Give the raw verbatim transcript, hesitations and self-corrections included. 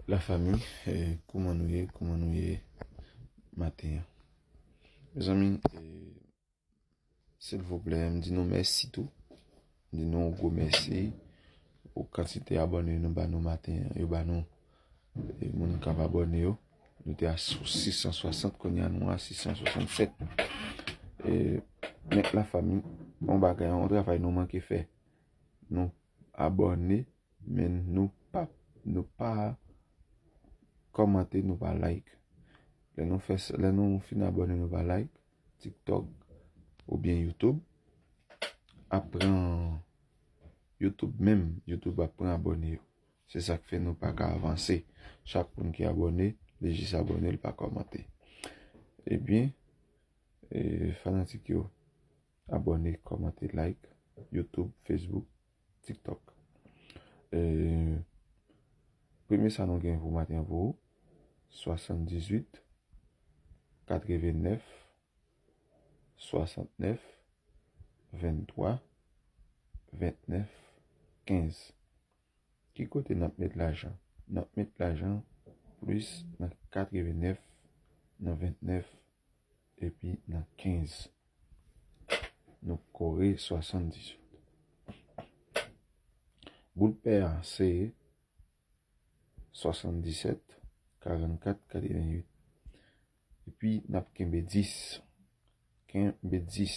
Lafanmi, eh, kouman nou ye? Kouman nou ye maten an? Mezanmi, eh, silvouplè, m di nou mèsi tou. M di nou yon gwo mèsi pou kantite abòne nou ba nou maten an. Yo ba nou, eh, moun k ap abòne yo. Nou te a sou sis san swasant, kounye a nou a sis san swasannsèt. Eh, men lafanmi, yon bagay, yon travay nou manke fè. Nou abòne, men nou pa, nou pa kòmante, nou pa like. Lè nou fè sa, lè nou fin abòne, nou pa like, TikTok oubyen YouTube ap pran, YouTube menm, YouTube ap pran abòne yo. Se sa k fè nou pa ka avanse. Chak moun ki abòne, li jis abòne, li pa kòmante. Ebyen, eh, fanatik yo, abòne, kòmante, like, YouTube, Facebook, TikTok. Eh, premye sa nou gen pou maten an pou ou, swasanndizuit, katrevennèf, swasantnèf, venntwa, ventnèf, kenz. Ki kote n ap met lajan? N ap met lajan plis nan katrevennèf, nan ventnèf, epi nan kenz. Nou kore swasanndizuit. Boul pè a se swasanndisèt, karannkat, katrevennuit. Epi n ap kenbe dis. Kenbe dis.